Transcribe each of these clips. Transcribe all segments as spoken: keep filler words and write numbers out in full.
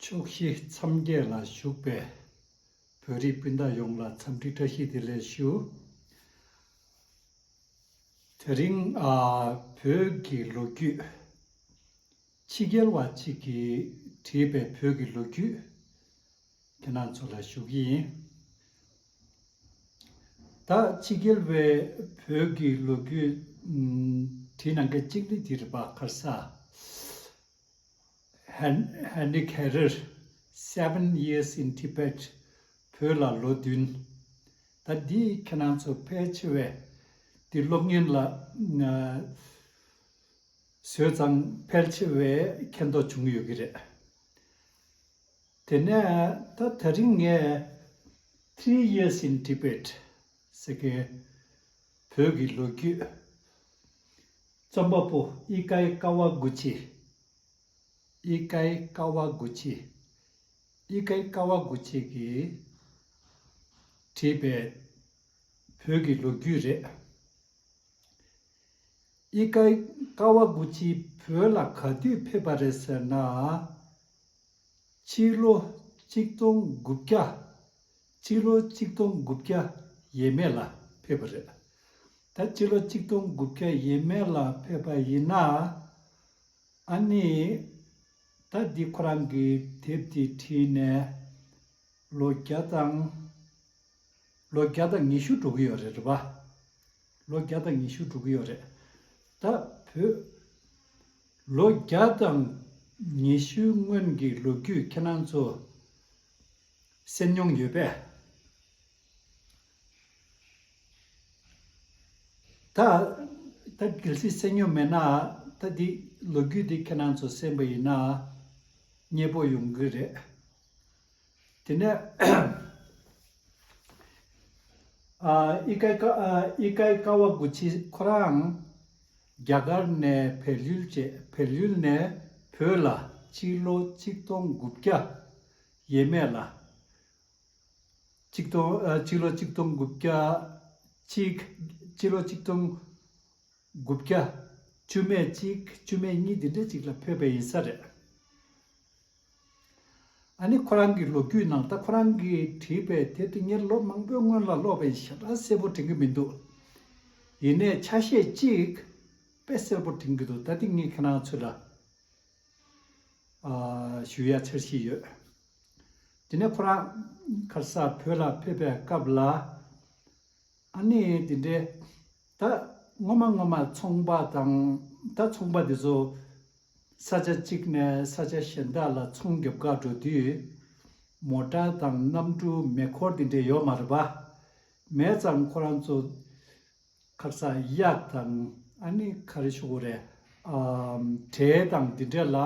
ཕྱོགས་བཞི་མཚམས་བརྒྱད་ལ་བཞུགས་པའི་བོད་རིགས་སྤུན་ཟླ་ཡོངས་ལ་འཚམས་འདྲི་བཀྲ་ཤིས་བདེ་ལེགས་ཞུ། དེ་རིང་ཨ། བོད་ཀྱི་ལོ་རྒྱུས། ཕྱི་རྒྱལ་བ་གཅིག་གིས་བྲིས་པའི་བོད་ཀྱི་ལོ་རྒྱུས་ཁྱེད་རང་ཚོ་ལ་ཞུ་གི་ཡིན། ད་ཕྱི་རྒྱལ་བའི་བོད་ཀྱི་ལོ་རྒྱུས་ཨམ། བྲིས་གནང་མཁན་གཅིག་ནི་འདི་རེད་པ། ག་རེ་ཟེར། Hen- Heinrich Herder, Seven Years in Tibet, བོད་ལ་ལོ་བདུན། ད་འདི་ཁྱེད་རང་ཚོ་ཕལ་ཆེ་བས་འདི་སློབ་གཉེར་ལ་ཨ། བཟོས་ཙང་ཕལ་ཆེ་བས་མཁྱེན་རྟོགས་བྱུང་ཡོད་ཀྱི་རེད། དེ་ནས་ད་དེ་རིང་ངས་Three Years in Tibet ཟེར་མཁན་བོད་ཀྱི་ལོ་རྒྱུས། རྩོམ་པ་པོ་ཨི་ཀའི་ཀ་ཝ་གུ་ཆི། ཨི་ཀའི་ཀ་ཝ་གུ་ཆི། ཨི་ཀའི་ཀ་ཝ་གུ་ཆི་གིས་བྲིས་པའི་བོད་ཀྱི་ལོ་རྒྱུས་རེད། ཨི་ཀའི་ཀ་ཝ་གུ་ཆི་བོད་ལ་ག་དུས་ཕེབས་པ་རེད་ཟེར་ན། ཕྱི་ལོ་གཅིག་སྟོང་དགུ་བརྒྱ། ཕྱི་ལོ་གཅིག་སྟོང་དགུ་བརྒྱ་ཡས་མས་ལ་ཕེབས་པ་རེད། ད་ཕྱི་ལོ་གཅིག་སྟོང་དགུ་བརྒྱ་ཡས་མས་ལ་ཕེབས་པ་ཡིན་ན། ཨ་ནི། ད་འདི་ཁོ་རང་གིས་དེབ་འདི་བྲིས་ནས་ལོ་བརྒྱ་དང་། ལོ་བརྒྱ་དང་ཉི་ཤུ་འགྲོ་གི་ཡོད་རེད། རེད་པ། ལོ་བརྒྱ་དང་ཉི་ཤུ་འགྲོ་གི་ཡོད་རེད། ད་བོད་ལོ་བརྒྱ་དང་ཉི་ཤུ་སྔོན་གྱི་ལོ་རྒྱུས་ཁྱེད་རང་ཚོ་གསན་མྱོང་ཡོད་པས། ད་ད་གལ་སྲིད་གསན་མྱོང་མེད་ན། ད་འདི་ལོ་རྒྱུས་འདི་ཁྱེད་རང་ཚོ་གསན་པ་ཡིན་ན་མཉེས་པོ་ཡོང་གི་རེད། དེ་ནས་ཨ། ཨི་ཀའི་ཀ- ཨ། ཨི་ཀའི་ཀ་ཝ་གུ་ཆི་ཁོ་རང་རྒྱ་གར་ནས་བལ་ཡུལ་བཅས། བལ་ཡུལ་ནས་བོད་ལ་ཕྱི་ལོ་གཅིག་སྟོང་དགུ་བརྒྱ་ཡས་མས་ལ། གཅིག་སྟོང་། ཨ། ཕྱི་ལོ་གཅིག་སྟོང་དགུ་བརྒྱ་གཅིག་ཕྱི་ལོ་གཅིག་སྟོང་དགུ་བརྒྱ་བཅུ་མེད་གཅིག་བཅུ་མེད་གཉིས་འདི་འདྲ་ཅིག་ལ་ཕེབས་པ་ཡིན་ས་རེད། ཨ་ནི་ཁོ་རང་གི་ལོ་རྒྱུས་ནང་། ད་ཁོ་རང་གིས་བྲིས་པའི་དེབ་དེ་ངས་ལོ་མང་པོའི་སྔོན་ལ་ཀློག་པ་ཡིན། ཞེ་དྲག་གསལ་པོ་དྲན་གྱི་མི་འདུག་ཡིན་ནའི་ཆ་ཤས་གཅིག་དཔེ་གསལ་པོ་དྲན་གྱི་འདུག་ད་འདི་ངས་ཁྱེད་རང་ཚོ་ལ་ཨ། ཞུ་ཡ་འཆར་གཞི་ཡོད། དེ་ནས་ཁོ་རང་ག་རེ་ཟེར། བོད་ལ་ཕེབས་པའི་སྐབས་ལ། ཨ་ནི་དེ་འདྲའི་ད་སྔོན་མ་སྔོན་མ་ཚོང་པ་དང་། ད་ཚོང་པ་དེ་ཚོ་ས་ཆ་གཅིག་ནས་ས་ཆ་གཞན་དག་ལ་ཚོང་རྒྱབ་གར་འགྲོ་དུས། མོ་ཊ་དང་གནམ་གྲུ་མེ་འཁོར་དེ་འདྲ་ཡོད་མ་རེད་པ། མེད་ཙང་ཁོ་རང་ཚོ་ག་རེ་ཟེར། གཡག་དང་། ཨ་ནི་ག་རེ་ཞུ་དགོས་རེད། ཨམ། དྲེལ་དང་དེ་འདྲ་ལ་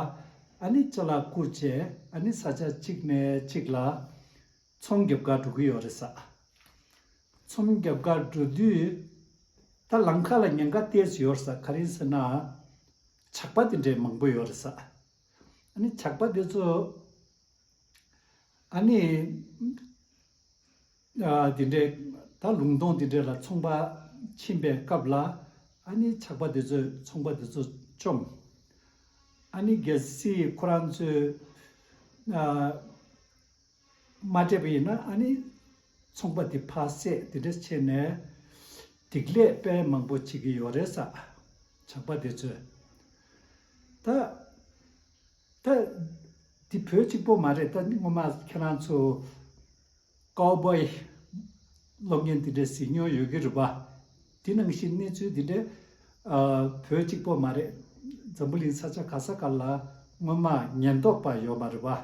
ཨ་ནི་ཅ་ལག་བསྐུར་བྱས། ཨ་ནི་ས་ཆ་གཅིག་ནས་གཅིག་ལ་ཚོང་རྒྱབ་གར་འགྲོ་གི་ཡོད་རེད་ཟེར། ཚོང་རྒྱབ་གར་འགྲོ་དུས་ད་ལམ་ཁ་ལ་ཉེན་ཁ་ཏོག་ཙམ་ཡོད་རེད་ཟེར། ག་རེ་ཟེར་ན་ཇག་པ་དེ་འདྲ་མང་པོ་ཡོད་རེད་ཟེར། ཨ་ནི་ཇག་པ་དེ་ཚོ་ཨ་ནི་ཨ། དེ་འདྲའི་ད་ལུང་སྟོང་དེ་འདྲ་ལ་ཚོང་པ་ཕྱིན་པའི་སྐབས་ལ། ཨ་ནི་ཇག་པ་དེ་ཚོས་ཚོང་པ་དེ་ཚོ་བཅོམ། ཨ་ནི་གལ་སྲིད་ཁོ་རང་ཚོས་ཨ། མ་སྤྲད་པ་ཡིན་ན། ཨ་ནི་ཚོང་པ་དེ་ཕར་བསད། དེ་འདྲ་བྱས་ནས་སྡིག་ལས་དཔེ་མང་པོ་བྱེད་ཀྱི་ཡོད་རེད་ཟེར། ཇག་པ་དེ་ཚོས། ད་ད་འདི་བོད་གཅིག་པོ་མ་རེད། ད་སྔོན་མ་ཁྱེད་རང་ཚོ་ཀའོ་བོའི་གློག་བརྙན་དེ་འདྲ་གཟིགས་མྱོང་ཡོད་ཀྱི་རེད་པ། དེ་ནང་བཞིན་གནས་ཚུལ་དེ་འདྲ་ཨ། བོད་གཅིག་པོ་མ་རེད། འཛམ་བུ་གླིང་ས་ཆ་ག་ས་ག་ལ་སྔོན་མ་ཉེན་རྟོག་པ་ཡོད་མ་རེད་པ།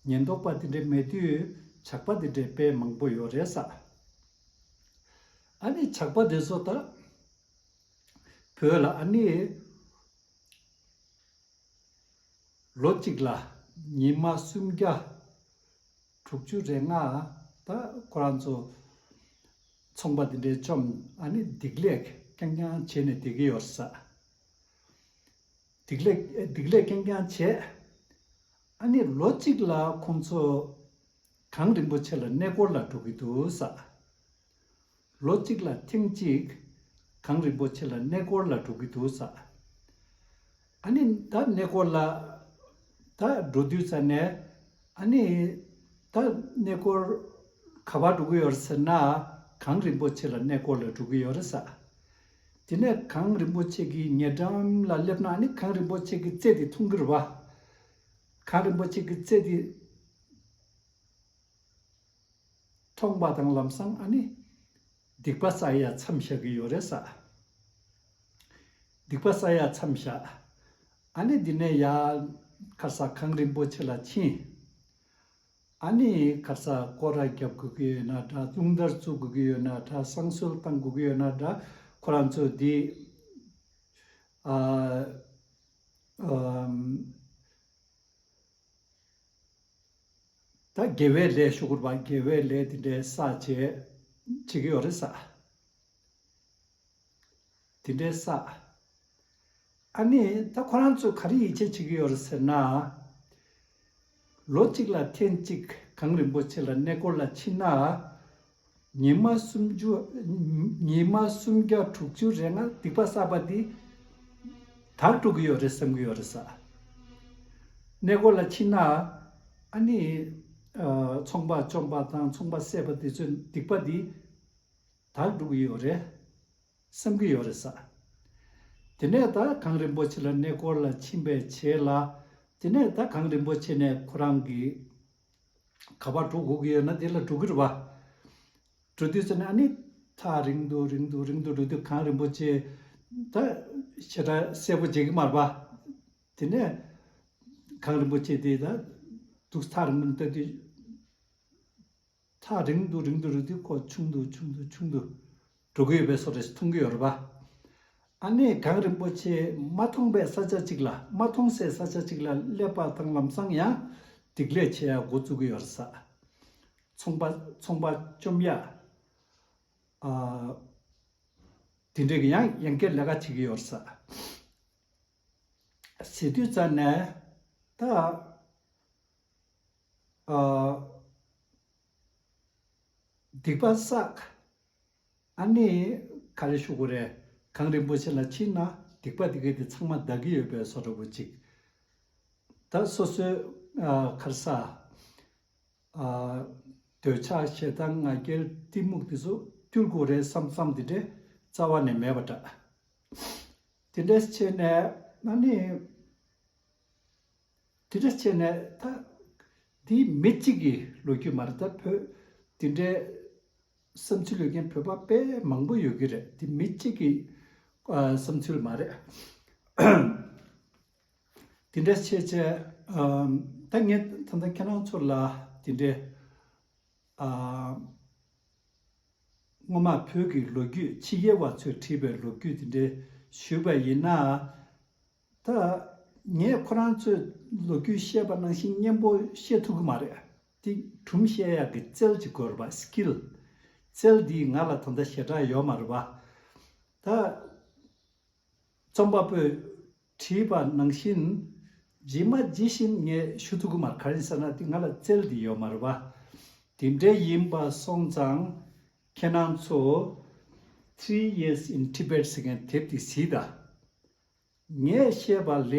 ཉེན་རྟོག་པ་དེ་འདྲ་མེད་དུས་ཇག་པ་དེ་འདྲ་དཔེ་མང་པོ་ཡོད་རེད་ཟེར། ཨ་ནི་ཇག་པ་དེ་ཚོ་ད་བོད་ལ་ཨ་ནི་ལོ་གཅིག་ལ་ཉི་མ་སུམ་བརྒྱ་དྲུག་ཅུ་རེ་ལྔ་ད་ཁོ་རང་ཚོ་ཚོང་པ་དེ་འདྲའི་བཅོམ། ཨ་ནི་སྡིག་ལས་རྐྱང་རྐྱང་བྱས་ནས་བསྡད་ཀྱི་ཡོད་ས། སྡིག་ལས་སྡིག་ལས་རྐྱང་རྐྱང་བྱས། ཨ་ནི་ལོ་གཅིག་ལ་ཁོང་ཚོ་གངས་རིན་པོ་ཆེ་ལ་གནས་སྐོར་ལ་འགྲོ་གི་འདུག་ས། ལོ་གཅིག་ལ་ཐེངས་གཅིག་གངས་རིན་པོ་ཆེ་ལ་གནས་སྐོར་ལ་འགྲོ་གི་འདུག་ས། ཨ་ནི་ད་གནས་སྐོར་ལ་ད་འགྲོ་དུས་ཙ་ནས་ ཨ་ནི་ད་གནས་སྐོར་ག་པར་འགྲོ་གི་ཡོད་རེད་ཟེར་ན། གངས་རིན་པོ་ཆེ་ལ་གནས་སྐོར་ལ་འགྲོ་གི་ཡོད་རེད་ཟེར། དེ་ནས་གངས་རིན་པོ་ཆེ་གི་ཉེ་འགྲམ་ལ་སླེབས་ན་ཨ་ནི་གངས་རིན་པོ་ཆེ་གི་རྩེ་དེ་མཐོང་གི་རེད་བ། གངས་རིན་པོ་ཆེ་གི་རྩེ་དེ་མཐོང་པ་དང་ལམ་སང་ཨ་ནི་སྡིག་པ་བསགས་ཡ་མཚམས་བཞག་གི་ཡོད་རེད་ཟེར། སྡིག་པ་བསགས་ཡ་མཚམས་བཞག། ཨ་ནི་འདི་ནས་ཡར་ཁར་ས་གངས་རིན་པོ་ཆེ་ལ་ཕྱིན། ཨ་ནི་ཁར་ས་སྐོར་ར་རྒྱབ་དགོས་ཀྱི་ཡོད་ན་འདྲ། རླུང་དར་བཙུགས་དགོས་ཀྱི་ཡོད་ན་འདྲ། བསང་གསོལ་བཏང་དགོས་ཀྱི་ཡོད་ན་འདྲ། ཁོ་རང་ཚོ་འདི་ཨ་ཨམ། ད་དགེ་བའི་ལས་ཞུ་དགོས་པ། དགེ་བའི་ལས་དེ་འདྲའི་བསགས་བྱས་བྱེད་ཀྱི་ཡོད་རེད་ཟེར། དེ་འདྲའི་བསགས། ཨ་ནི་ད་ཁོ་རང་ཚོས་ག་རེ་ཡིད་ཆེས་བྱེད་ཀྱི་ཡོད་རེད་ཟེར་ན། ལོ་གཅིག་ལ་ཐེངས་གཅིག་གངས་རིན་པོ་ཆེ་ལ་གནས་སྐོར་ལ་ཕྱིན་ན། ཉི་མ་སུམ་ཅུ། ཉི་མ་སུམ་བརྒྱ་དྲུག་ཅུ་རེ་ལྔ་སྡིག་པ་བསགས་པ་འདི་དག་འགྲོ་གི་ཡོད་རེད་བསམ་གྱི་ཡོད་རེད་ཟེར། གནས་སྐོར་ལ་ཕྱིན་ན་ཨ་ནི་ཨ་ཚོང་པ་བཅོམ་པ་དང་ཚོང་པ་བསད་པ་དེ་ཚོའི་སྡིག་པ་འདི་དག་འགྲོ་གི་ཡོད་རེད་བསམ་གྱི་ཡོད་རེད་ཟེར། དེ་ནས་ད་གངས་རིན་པོ་ཆེ་ལ་གནས་སྐོར་ལ་ཕྱིན་པའི་རྗེས་ལ། དེ་ནས་ད་གངས་རིན་པོ་ཆེ་ནས་ཁོ་རང་གི་ག་པར་འགྲོ་དགོས་ཀྱི་ཡོད་ན་དེ་ལ་འགྲོ་གི་རེད་བ། འགྲོ་དུས་ཙམ་ནས་ཨ་ནི་ཐག་རིང་དུ་རིང་དུ་རིང་དུ་འགྲོ་དུས་གངས་རིན་པོ་ཆེ་ད་ཞེ་དྲག་གསལ་པོ་མཇལ་གྱི་མ་རེད་པ། དེ་ནས་གངས་རིན་པོ་ཆེ་དེ་ད་འདུག་ཐག་རིང་དུ་ལྟ་དུས། ཐག་རིང་དུ་རིང་དུ་རིང་དུ་ཁོ་ཆུང་དུ་ཆུང་དུ་ཆུང་དུ་འགྲོ་གི་ཡོད་པའི་བཟོ་འདྲ་ཞིག་མཐོང་གི་ཡོད་རེད་པ། ཨ་ནི་གངས་རིན་པོ་ཆེ་མ་མཐོང་པའི་ས་ཆ་གཅིག་ལ། མ་མཐོང་སའི་ས་ཆ་གཅིག་ལ་སླེབས་པ་དང་ལམ་སང་ཡང་སྡིག་ལས་བྱེད་ཡ་འགོ་བཙུགས་ཀྱི་ཡོད་རེད་ས། ཚོང་པ་ཚོང་པ་བཅོམ་ཡ། ཨ། དེ་འདྲས་ཀྱི་ཡང་ཡང་བསྐྱར་ལས་ཀ་བྱེད་ཀྱི་ཡོད་རེད་ས། ཟེར་དུས་ཙམ་ནས་ད། ཨ། སྡིག་པ་བསགས། ཨ་ནི་ག་རེ་ཞུ་དགོས་རེད། གངས་རིན་པོ་ཆེ་ལ་ཕྱིན་ན་སྡིག་པ་འདི་ག་དེ་ཚང་མ་འདག་གི་ཡོད་པའི་བཟོ་འདྲ་པོ་ཅིག། ད་སོ་སོའི་ཨ་ག་རེ་ཟ། ཨ། འདོད་ཆགས་ཞེ་སྡང་ང་རྒྱལ་གཏི་མུག་དེ་ཚོ་བཏུལ་དགོས་རེད་བསམ་བསམ་དེ་འདྲས་རྩ་བ་ནས་མེད་པ་འདྲ། དེ་འདྲས་བྱས་ནས་ཨ་ནི། དེ་འདྲ་བྱས་ནས་ད་འདི་མི་གཅིག་གི་ལོ་རྒྱུས་མ་རེད། ད་བོད་དེ་འདྲའི་བསམ་ཚུལ་ཡོད་མཁན་བོད་པ་དཔེ་མང་པོ་ཡོད་ཀྱི་རེད། འདི་མི་གཅིག་གི་ཨ་བསམ་ཚུལ་མ་རེད། དེ་འདྲ་བྱས་བྱས་ཨ་ད་ངས་ད་ལྟ་ཁྱེད་རང་ཚོ་ལ་དེ་འདྲའི་ཨ་སྔོན་མ་བོད་ཀྱི་ལོ་རྒྱུས་ཕྱི་རྒྱལ་བ་ཚོས་བྲིས་པའི་ལོ་རྒྱུས་དེ་འདྲའི་ཞུས་པ་ཡིན་ན། ད་ངས་ཁོ་རང་ཚོས་ལོ་རྒྱུས་བཤད་པ་ནང་བཞིན་སྙན་པོ་བཤད་ཐུབ་ཀྱི་མ་རེད། དེ་སྒྲུང་བཤད་ཡག་གི་རྩལ་ཅིག་དགོས་རེད་པ། སི་ཀིལ། རྩལ་འདི་ང་ལ་ད་ལྟ་ཞེ་དྲག་ཡོད་མ་རེད་པ། ད་རྩོམ་པ་པོས་བྲིས་པ་ནང་བཞིན་ཇི་མ་ཇི་བཞིན་ངས་ཞུ་ཐུབ་ཀྱི་མ་རེད། ག་རེ་ཟེར་ན་དེ་ང་ལ་རྩལ་འདི་ཡོད་མ་རེད་པ། དེ་འདྲ་ཡིན་པ་སོང་ཙང་ཁྱེད་རང་ཚོ་Three Years in Tibet ཟེར་མཁན་དེབ་དེ་གཟིགས་དང་། ངས་བཤད་པ་ལས་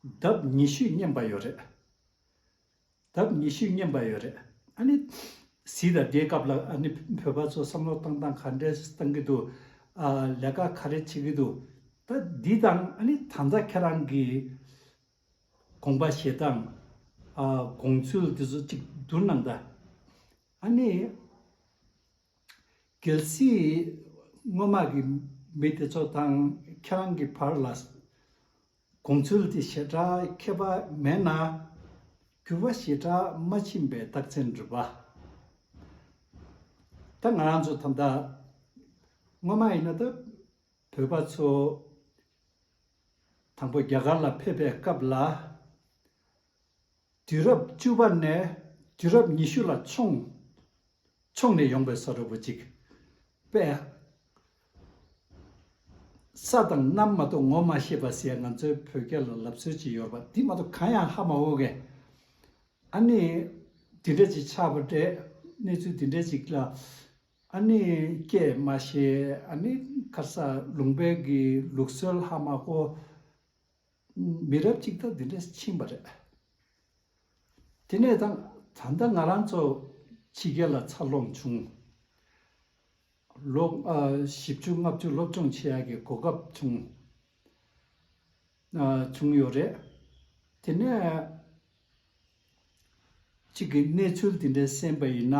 ལྡབ་ཉི་ཤུས་སྙན་པ་ཡོད་རེད། ལྡབ་ཉི་ཤུས་སྙན་པ་ཡོད་རེད། ཨ་ནི་གཟིགས་དང་། དེའི་སྐབས་ལ་ཨ་ནི་བོད་པ་ཚོ་བསམ་བློ་བཏང་སྟངས་ག་འདྲས་བཏང་གི་འདུག། ཨ་ལས་ཀ་ག་རེ་བྱེད་ཀྱི་འདུག། ད་འདི་དང་ཨ་ནི་ད་ལྟ་ཁྱེད་རང་གི་དགོངས་པ་བཞེས་སྟངས། ཨ་དགོངས་ཚུལ་འདི་ཚོ་གཅིག་བསྡུར་གནང་དང་། ཨ་ནི། གལ་སྲིད་སྔོན་མ་གི་མི་དེ་ཚོ་དང་ཁྱེད་རང་གི་བར་ལ་དགོངས་ཚུལ་དེ་ཞེ་དྲག་ཁྱད་པར་མེད་ན། འགྱུར་བ་ཞེ་དྲག་མ་ཕྱིན་པའི་རྟགས་མཚན་རེད་པ། ད་ང་རང་ཚོ་ད་ལྟ་སྔོན་མ་ཡིན་ན་ད་བོད་པ་ཚོ་དང་པོ་རྒྱ་གར་ལ་ཕེབས་པའི་སྐབས་ལ། དུས་རབས་བཅུ་པ་ནས་དུས་རབས་ཉི་ཤུ་ལ་མཆོང་མཆོང་ནས་ཡོང་པའི་བཟོ་འདྲ་པོ་ཅིག་པས། ས་དང་གནམ་མ་གཏོགས་ངོ་མ་ཤེས་པ་ཟེར་ཡ་ང་ཚོའི་བོད་སྐད་ལ་ལབ་སྲོལ་ཅིག་ཡོད་རེད་པ། འདི་མ་གཏོགས་གང་ཡང་ཧ་མ་གོ་གི། ཨ་ནི་འདི་འདྲ་ཅིག་ཆགས་པ་རེད། གནས་ཚུལ་འདི་འདྲ་ཅིག་ལ་ཨ་ནི་སྐད་མ་ཤེས། ཨ་ནི་ཁ་ས་ལུང་པའི་གི་ལུགས་སྲོལ་ཧ་མ་གོ། མི་རབས་གཅིག་ད་འདི་འདྲ་ཕྱིན་པ་རེད། དེ་ནས་ད་ད་ལྟ་ང་རང་ཚོ་ཕྱི་རྒྱལ་ལ་འཚར་ལོངས་བྱུང་། ལོ་ཨ་བཞི་བཅུ་ལྔ་བཅུ་སློབ་སྦྱོང་བྱེད་ཡག་གི་གོ་སྐབས་བྱུང་ཨ་བྱུང་ཡོད་རེད། དེ་ནས་གཅིག་གི་གནས་ཚུལ་དེ་འདྲ་གསན་པ་ཡིན་ན།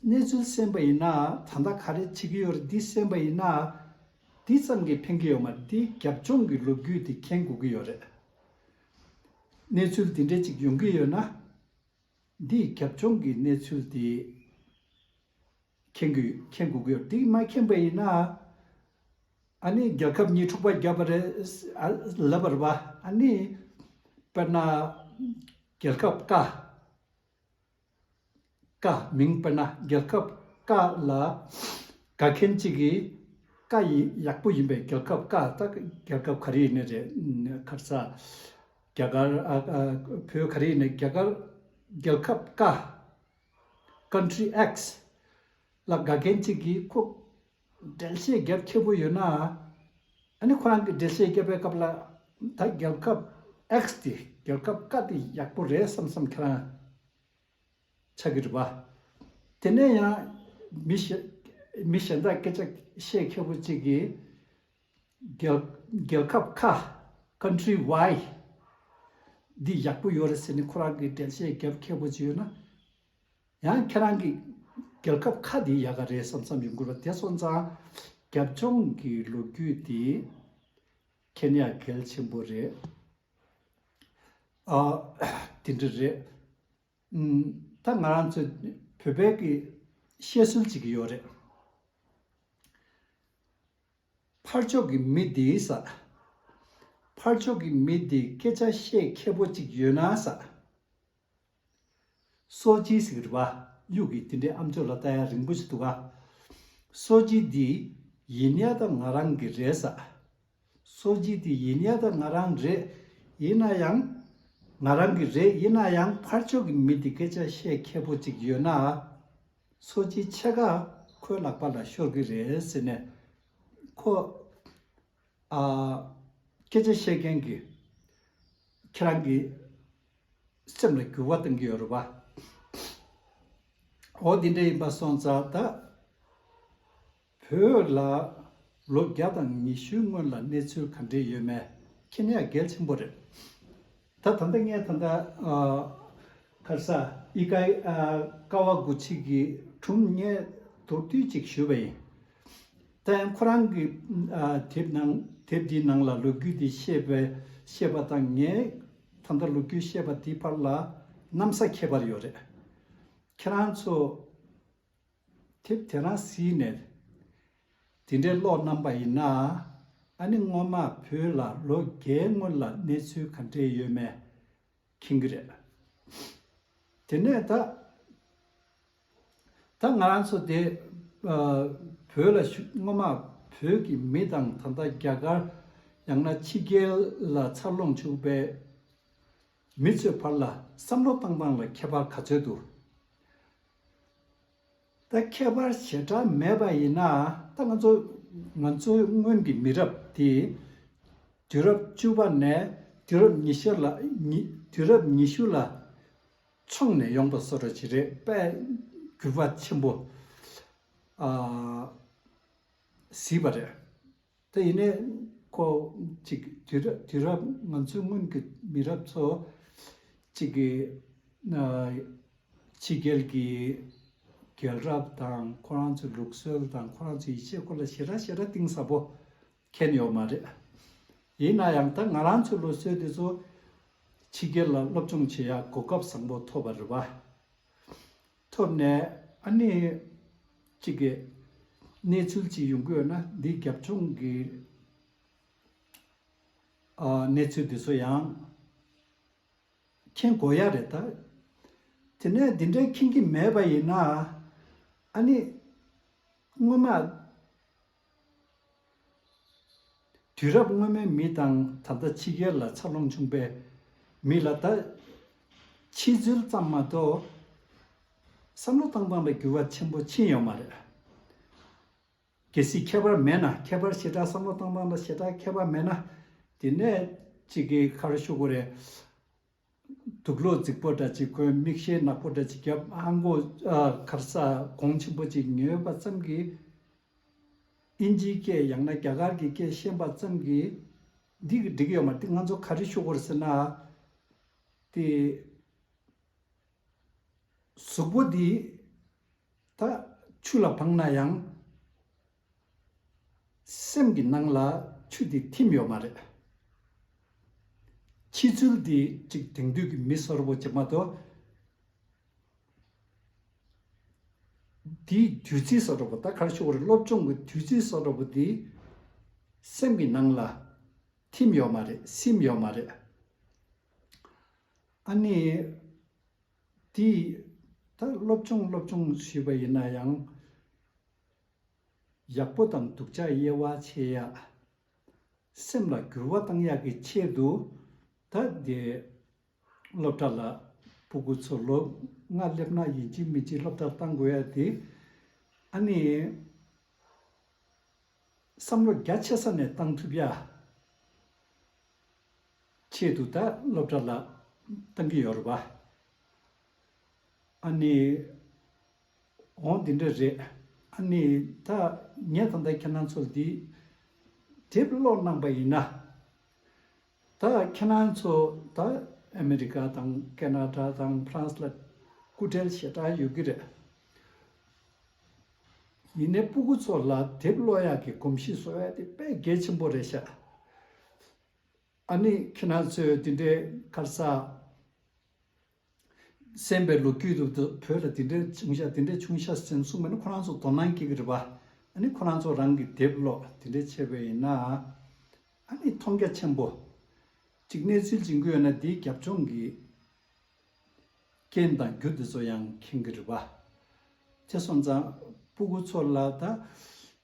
གནས་ཚུལ་གསན་པ་ཡིན་ན་ད་ལྟ་ག་རེ་བྱེད་ཀྱི་ཡོད་རེད་འདི་གསན་པ་ཡིན་ན། འདི་ཙམ་གྱིས་ཕན་གྱི་ཡོད་མ་རེད། འདི་རྒྱབ་ལྗོངས་ཀྱི་ལོ་རྒྱུས་དེ་མཁྱེན་དགོས་ཀྱི་ཡོད་རེད། གནས་ཚུལ་དེ་འདྲ་ཅིག་ཡོང་གི་ཡོད་ན། འདིའི་རྒྱབ་ལྗོངས་ཀྱི་གནས་ཚུལ་དེ་མཁྱེན་དགོས་མཁྱེན་དགོས་ཀྱི་ཡོད། འདི་མ་མཁྱེན་པ་ཡིན་ན། ཨ་ནི་རྒྱལ་ཁབ་གཉིས་འཁྲུག་པ་བརྒྱབ་པ་རེད་ཨ་ལབ་པ་རེད་པ། ཨ་ནི་དཔེར་ན་རྒྱལ་ཁབ་ཀ་ཀ་མིང་དཔེར་ན་རྒྱལ་ཁབ་ཀ་ལ་དགའ་མཁན་གཅིག་གིས་ཀ་ཡི་ཡག་པོ་ཡིན་པའི་རྒྱལ་ཁབ་ཀ་ད་རྒྱལ་ཁབ་ག་རེ་ཡིན་ནི་རེད། ཁར་ས་རྒྱ་གར་ཨ་ཨ་བོད་ག་རེ་ཡིན་ནི་རྒྱ་གར་རྒྱལ་ཁབ་ཀ country X ལ་དགའ་མཁན་གཅིག་གིས་ཁོ་འགྲེལ་བཤད་རྒྱབ་མཁས་པོ་ཡོད་ན། ཨ་ནི་ཁོ་རང་གིས་འགྲེལ་བཤད་རྒྱབ་པའི་སྐབས་ལ་ད་རྒྱལ་ཁབ་X དེ་རྒྱལ་ཁབ་ཀ་དེ་ཡག་པོ་རེད་བསམ་བསམ་ཁྱེད་རང་ཆགས་ཀྱི་རེད་པ། དེ་ནས་ཡང་མི་གཞན་མི་གཞན་དག་སྐད་ཆ་བཤད་མཁས་པོ་གཅིག་གིས་རྒྱལ་རྒྱལ་ཁབ་ཁ་country Y འདི་ཡག་པོ་ཡོད་རེད་ཟེར་ནས་ཁོ་རང་གིས་འགྲེལ་བཤད་རྒྱབ་མཁས་པོ་ཅིག་ཡོད་ན། ཡང་ཁྱེད་རང་གི་རྒྱལ་ཁབ་ཁ་འདི་ཡག་ག་རེད་བསམ་བསམ་ཡོང་གི་རེད། དེ་སོང་ཙང་རྒྱབ་ལྗོངས་ཀྱི་ལོ་རྒྱུས་འདི་མཁྱེན་ཡག་གལ་ཆེན་པོ་རེད། ཨ་དེ་འདྲ་རེད། ཨུམ། ད་ང་རང་ཚོ་བོད་པའི་གི་བཤད་སྲོལ་ཅིག་ཡོད་རེད། ཕར་ཕྱོགས་ཀྱི་མི་འདིས་ས། ཕར་ཕྱོགས་ཀྱི་མི་འདིས་སྐད་ཆ་བཤད་མཁས་པོ་ཅིག་ཡོད་ན་ས། སོ་ཅི་ཟེར་གི་རེད་པ། གཡུག་གི་དེ་འདྲའི་ཨམ་ཅོག་ལ་ལྟ་ཡ་རིང་པོ་ཞིག་འདུག་ག་སོ་ཅི་འདི་ཡིན་ཡ་ད་ང་རང་གི་རེད་ས། སོ་ཅི་འདི་ཡིན་ཡ་ད་ང་རང་རེད། ཡིན་ན་ཡང་། ང་རང་གི་རེད། ཡིན་ན་ཡང་ཕར་ཕྱོགས་ཀྱི་མི་འདི་སྐད་ཆ་བཤད་མཁས་པོ་ཅིག་ཡོད་ན། སོ་ཅི་ཕྱེད་ཀ་ཁོའི་ལག་པ་ལ་ཤོར་གི་རེད་ཟེར་ནས། ཁོ། ཨ། སྐད་ཆ་བཤད་མཁན་གྱི་ཁྱེད་རང་གི་སེམས་ལ་འགྱུར་བ་གཏོང་གི་ཡོད་རེད་པ། འོ་འདི་འདྲ་ཡིན་པ་སོང་ཙང་ད་བོད་ལ་ལོ་བརྒྱ་དང་ཉི་ཤུའི་སྔོན་ལ་གནས་ཚུལ་ག་འདྲས་ཡོད་མེད་མཁྱེན་ཡ་གལ་ཆེན་པོ་རེད། ད་ད་ལྟ་ངས་ད་ལྟ་ཨ། ཁར་ས་ཨི་ཀའི་ཨ། ཀ་བ་གུ་ཆི་གི་སྒྲུང་ངས་མདོར་བསྡུས་ཅིག་ཞུས་པ་ཡིན། ད་ཡང་ཁོ་རང་གི་ཨ། དེབ་ནང་དེབ་འདིའི་ནང་ལ་ལོ་རྒྱུས་འདི་བཤད་པའི་བཤད་པ་དང་ངས་ད་ལྟ་ལོ་རྒྱུས་བཤད་པ་འདིའི་བར་ལ་གནམ་ས་ཁྱད་པར་ཡོད་རེད། ཁྱེད་རང་ཚོ་དེབ་དེ་རང་གཟིགས་ནས་དེ་འདྲའི་ཀློག་གནང་པ་ཡིན་ན། ཨ་ནི་སྔོན་མ་བོད་ལ་ལོ་བརྒྱའི་སྔོན་ལ་གནས་ཚུལ་ག་འདྲས་ཡོད་མེད་མཁྱེན་གྱི་རེད། དེ་ནས་ད་ད་ང་རང་ཚོ་དེ་ཨ། བོད་ལ་བཞུགས་སྔོན་མ་བོད་ཀྱི་མི་དང་ད་ལྟ་རྒྱ་གར་ཡང་ན་ཕྱི་རྒྱལ་ལ་འཚར་ལོངས་བྱུང་པའི་མི་ཚོའི་བར་ལ་བསམ་བློ་བཏང་སྟངས་ལ་ཁྱད་པར་ག་ཚོད་འདུག་ད་ཁྱད་པར་ཞེ་དྲག་མེད་པ་ཡིན་ན། ད་ང་ཚོ་ང་ཚོའི་སྔོན་གྱི་མི་རབས་དེ་དུས་རབས་བཅུ་པ་ནས་དུས་རབས་ཉི་ཤུ་ལ་ཉི་དུས་རབས་ཉི་ཤུ་ལ་མཆོངས་ནས་ཡོང་པ་བཟོ་འདྲ་ཅིག་རེད། དཔེ་འགྱུར་བ་ཆེན་པོ་ཨ། གཟིགས་པ་རེད། ད་ཡིན་ནའི་ཁོ་ཅིག་དུས་རབས་དུས་རབས་ང་ཚོའི་སྔོན་གྱི་མི་རབས་ཚོ་ཅིག་གི་ཕྱི་རྒྱལ་གྱི་རྒྱལ་རབས་དང་ཁོ་རང་ཚོའི་ལུགས་སྲོལ་དང་ཁོ་རང་ཚོའི་ཡིད་ཆེས་སྐོར་ལ་ཞེ་དྲག་ཞེ་དྲག་གཏིང་ཟབ་པོ་མཁྱེན་ཡོད་མ་རེད། ཡིན་ན་ཡང་ད་ང་རང་ཚོའི་ལུགས་སྲོལ་དེ་ཚོ་ཕྱི་རྒྱལ་ལ་སློབ་སྦྱོང་བྱེད་ཡག་གོ་སྐབས་བཟང་པོ་ཐོབ་པ་རེད་པ། ཐོབ་ནས་ཨ་ནི་གཅིག་གི་གནས་ཚུལ་ཅིག་ཡོང་གི་ཡོད་ན་འདི་རྒྱབ་ལྗོངས་ཀྱི་ཨ་གནས་ཚུལ་འདི་ཚོ་ཡང་མཁྱེན་དགོས་ཡ་རེད་ད། དེ་ནས་འདི་འདྲའི་མཁྱེན་གྱི་མེད་པ་ཡིན་ན་ཨ་ནི་སྔོན་མ། དུས་རབས་སྔོན་མའི་མི་དང་ད་ལྟ་ཕྱི་རྒྱལ་ལ་འཚར་ལོངས་བྱུང་པའི་མི་ལ་ད་ཕྱི་ཚུལ་ཙམ་མ་གཏོགས་བསམ་བློ་བཏང་སྟངས་ལ་འགྱུར་བ་ཆེན་པོ་ཕྱིན་ཡོད་མ་རེད། གལ་སྲིད་ཁྱད་པར་མེད་ན་ཁྱད་པར་ཞེ་དྲག་བསམ་བློ་བཏང་སྟངས་ལ་ཞེ་དྲག་ཁྱད་པར་མེད་ན་དེ་ནས་གཅིག་གིས་ག་རེ་ཞུ་དགོས་རེད། དུག་ལོག་རྫིག་པོ་འདྲ་ཅིག་གོན། མིག་ཤེལ་ནག་པོ་འདྲ་ཅིག་བརྒྱབ། ཨ་མགོ་ཨ་ག་རེ་ཟ་གོང་ཆེན་པོ་ཅིག་ཉོས་པ་ཙམ་གྱིས། དབྱིན་ཇིའི་སྐད་ཡང་ན་རྒྱ་གར་གྱི་སྐད་ཤེས་པ་ཙམ་གྱིས་འདི་གི་འགྲིག་གི་ཡོད་མ་རེད། འདི་ང་ཚོ་ག་རེ་ཞུ་དགོས་རེད་ཟེར་ན། དེ་གཟུགས་པོ་འདི་ད་ཆུ་ལ་སྦངས་ན་ཡང་སེམས་ཀྱི་ནང་ལ་ཆུ་འདི་ཐིམ་ཡོད་མ་རེད། ཕྱི་ཚུལ་འདི་གཅིག་དེང་དུས་ཀྱི་མི་བཟོ་འདྲ་པོ་ཅིག་མ་གཏོགས། འདིའི་བདུད་རྩི་བཟོ་འདྲ་པོ། ད་ག་རེ་ཞུ་དགོས་རེད། སློབ་སྦྱོང་གི་བདུད་རྩི་བཟོ་འདྲ་པོ་འདི་སེམས་ཀྱི་ནང་ལ་ཐིམ་ཡོད་མ་རེད། སིམ་ཡོད་མ་རེད། ཨ་ནི་འདི་ད་སློབ་སྦྱོང་སློབ་སྦྱོང་ཞུས་པ་ཡིན་ན་ཡང་། ཡག་པོ་དང་སྡུག་ཅག་དབྱེ་བ་ཕྱེ་ཡག་སེམས་ལ་འགྱུར་བ་བཏང་ཡག་གི་ཆེད་དུ། ད་འདི་སློབ་གྲྭ་ལ་སྤུ་གུ་ཚོ་ལོ་ལྔ་སླེབས་ན་ཡིན་གཅིག་མིན་གཅིག་སློབ་གྲྭར་བཏང་དགོས་ཡ་དེ། ཨ་ནི་བསམ་བློ་རྒྱ་ཆེ་ས་ནས་བཏང་ཐུབ་ཡ་ཆེད་དུ་ད་སློབ་གྲྭ་ལ་བཏང་གི་ཡོད་རེད་པ། ཨ་ནི་འོང་འདི་འདྲ་རེད། ཨ་ནི་ད་ངས་ད་ལྟ་ཁྱེད་རང་ཚོར་འདི་དེབ་ཀློག་གནང་པ་ཡིན་ན། ད་ཁྱེད་རང་ཚོ་ད་ཨ་མི་རི་ཀ་དང་ཁེ་ན་ཌ་དང་ཧྥ་རན་སི་ལ་སྐུ་བྲེལ་ཞེ་དྲག་ཡོད་ཀྱི་རེད། ཡིན་ནའི་སྤུ་གུ་ཚོ་ལ་དེབ་ཀློག་ཡག་གི་གོམས་གཤིས་བཟོ་ཡག་དེ་དཔེ་གལ་ཆེན་པོ་རེད་ཤག་ཨ་ནི་ཁྱེད་རང་ཚོས་འདི་འདྲའི་ག་རེ་ཟ། གསན་པའི་ལོ་རྒྱུས་འདུག་བོད་ལ་དེ་འདྲའི་བྱུང་ཤག་དེ་འདྲའི་བྱུང་ཤག་ཟེར་གསུངས་པ་ནི་ཁོ་རང་ཚོ་དོ་སྣང་སྐྱེ་གི་རེད་པ། ཨ་ནི་ཁོ་རང་ཚོ་རང་གི་དེབ་ཀློག་དེ་འདྲའི་བྱས་པ་ཡིན་ན། ཨ་ནི་མཐོང་རྒྱ་ཆེན་པོ། གཅིག་གནས་ཚུལ་སྦྱིན་གྱི་ཡོད་ན་དེའི་རྒྱབ་ལྗོངས་ཀྱི་རྐྱེན་དང་རྒྱུ་དེ་ཚོ་ཡང་མཁྱེན་གྱི་རེད་པ། དེ་སོང་ཙང་སྤུ་གུ་ཚོ་ལ་ད་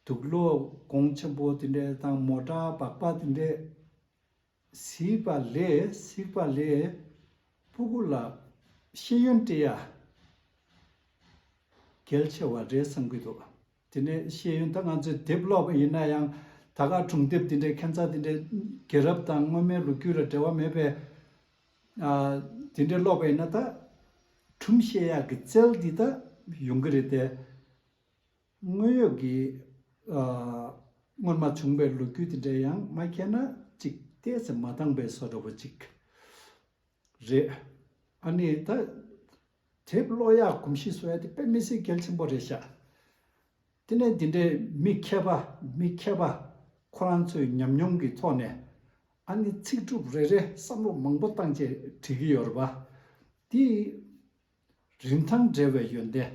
དུག་ལོག་གོང་ཆེན་པོ་དེ་འདྲ་དང་མོ་ཊ་སྦག་སྦག་དེ་འདྲ་གཟིགས་པ་ལས་གཟིགས་པ་ལས་སྤུ་གུ་ལ་ཤེས་ཡོན་སྤྲད་ཡ་གལ་ཆེ་བ་རེད་བསམ་གྱི་འདུག་དེ་ནས་ཤེས་ཡོན་ད་ང་ཚོས་དེབ་ཀློག་པ་ཡིན་ན་ཡང་ད་ག་སྒྲུང་དེབ་དེ་འདྲའི་ཁྱད་མཚར་དེ་འདྲའི་རྒྱལ་རབས་དང་སྔོན་མའི་ལོ་རྒྱུས་ལ་འབྲེལ་བ་མེད་པའི་ཨ་དེ་འདྲའི་ཀློག་པ་ཡིན་ན་ད་སྒྲུང་བཤད་ཡག་གི་རྩལ་འདི་ད་ཡོང་གི་རེད་དེ། དངོས་ཡོད་ཀྱི་ཨ་སྔོན་མ་བྱུང་བའི་ལོ་རྒྱུས་དེ་འདྲ་ཡང་མ་མཁྱེན་ན་ཅིག་ཏོག་ཙམ་མ་འདང་བའི་བཟོ་འདྲ་པོ་ཅིག་རེད། ཨ་ནི་ད་དེབ་ཀློག་ཡག་གོམས་གཤིས་བཟོ་ཡ་དེ་དཔེ་མི་སྲིད་གལ་ཆེན་པོ་རེད་ཤག་དེ་ནས་འདི་འདྲའི་མི་མཁས་པ་མི་མཁས་པ་ཁོ་རང་ཚོའི་ཉམས་མྱོང་གི་ཐོག་ནས་ཨ་ནི་ཚིག་གྲུབ་རེ་རེ་བསམ་བློ་མང་པོ་བཏང་བྱས་བྲིས་ཀྱི་ཡོད་རེད་པ། དེ་རིན་ཐང་བྲལ་བའི་ཡོན་ཏན།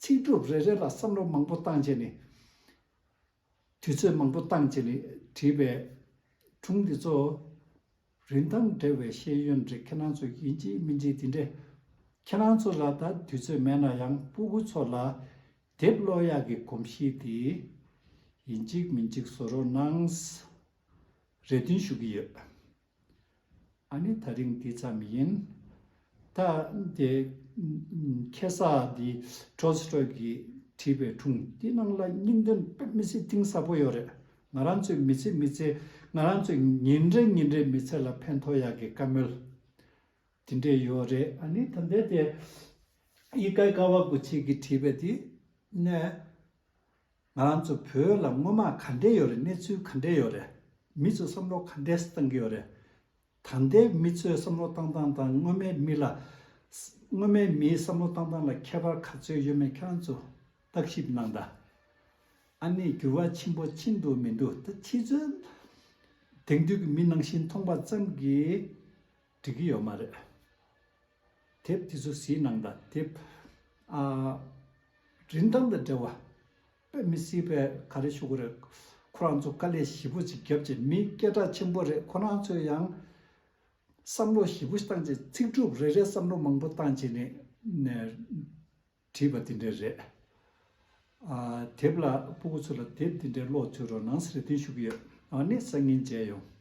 ཚིག་གྲུབ་རེ་རེ་ལ་བསམ་བློ་མང་པོ་བཏང་བྱས་ནས། དུས་ཚོད་མང་པོ་བཏང་བྱས་ནས་བྲིས་པའི་སྒྲུང་འདི་ཚོ་རིན་ཐང་བྲལ་བའི་ཤེས་ཡོན་རེད། ཁྱེད་རང་ཚོ་ཡིན་གཅིག་མིན་གཅིག་འདི་འདྲས། ཁྱེད་རང་ཚོ་ལ་ད་དུས་ཚོད་མེད་ན་ཡང་སྤུ་གུ་ཚོ་ལ་དེབ་ཀློག་ཡག་གི་གོམས་གཤིས་དེ་ཡིན་གཅིག་མིན་གཅིག་བཟོ་རོགས་གནང་། རེ་འདུན་ཞུ་གི་ཡོད། ཨ་ནི་ད་རིང་འདི་ཙམ་ཡིན། ད་དེ་ཁ་སང་འདི་ཊོལ་སི་ཊོའི་གིས་བྲིས་པའི་སྒྲུང་འདི་ནང་ལ་སྙིང་དོན་དཔེ་མི་སྲིད་གཏིང་ཟབ་པོ་ཡོད་རེད། ང་རང་ཚོའི་མི་ཚེ་མི་ཚེ་ང་རང་ཚོའི་ཉིན་རེ་ཉིན་རེའི་མི་ཚེ་ལ་ཕན་ཐོགས་ཡག་གི་བཀའ་མོལ་དེ་འདྲས་ཡོད་རེད། ཨ་ནི་ད་ལྟའི་དེ་ཨི་ཀའི་ཀ་ཝ་གུ་ཆི་གིས་བྲིས་པའི་དེ་ནས། ང་རང་ཚོ་བོད་ལ་སྔོན་མ་ག་འདྲས་ཡོད་རེད། གནས་ཚུལ་ག་འདྲས་ཡོད་རེད། མི་ཚོས་བསམ་བློ་ག་འདྲས་བཏང་གི་ཡོད་རེད། ད་ལྟའི་མི་ཚོས་བསམ་བློ་བཏང་སྟངས་དང་སྔོན་མའི་མི་ལ། སྔོན་མའི་མིའི་བསམ་བློ་བཏང་སྟངས་ལ་ཁྱད་པར་ག་ཚོད་ཡོད་མེད་ཁྱེད་རང་ཚོ་བརྟག་ཞིབ་གནང་དང་། ཨ་ནི་འགྱུར་བ་ཆེན་པོ་ཕྱིན་འདུག་མི་འདུག་ད་ཕྱི་ཚུལ་དེང་དུས་ཀྱི་མི་ནང་བཞིན་མཐོང་པ་ཙམ་གྱིས་འགྲིག་གི་ཡོད་མ་རེད། དེབ་དེ་ཚོ་གཟིགས་གནང་དང་། དེབ་ཨ་རིན་ཐང་དང་འབྲེལ་བ་དཔེ་མི་སྲིད་པའི་ག་རེ་ཞུ་དགོས་རེད། ཁོ་རང་ཚོ་དཀའ་ལས་ཞེ་པོ་ཅིག་བརྒྱབ་བྱས། མི་སྐད་གྲགས་ཆེན་པོ་རེད། ཁོ་རང་ཚོས་ཡང་བསམ་བློ་ཞེ་པོ་ཞིག་བཏང་བྱས། ཚིག་གྲུབ་རེ་རེ་བསམ་བློ་མང་པོ་བཏང་བྱས་ནས་ནས་བྲིས་པ་དེ་འདྲ་རེད། ཨ་དེབ་ལ་སྤུ་གུ་ཚོ་ལ་དེབ་དེ་འདྲ་ཀློག་བཅུག་རོགས་གནང་ཟེར་རེ་འདུན་ཞུ་གི་ཡོད། ཨ་ནི་སང་ཉིན་མཇལ་ཡོང་།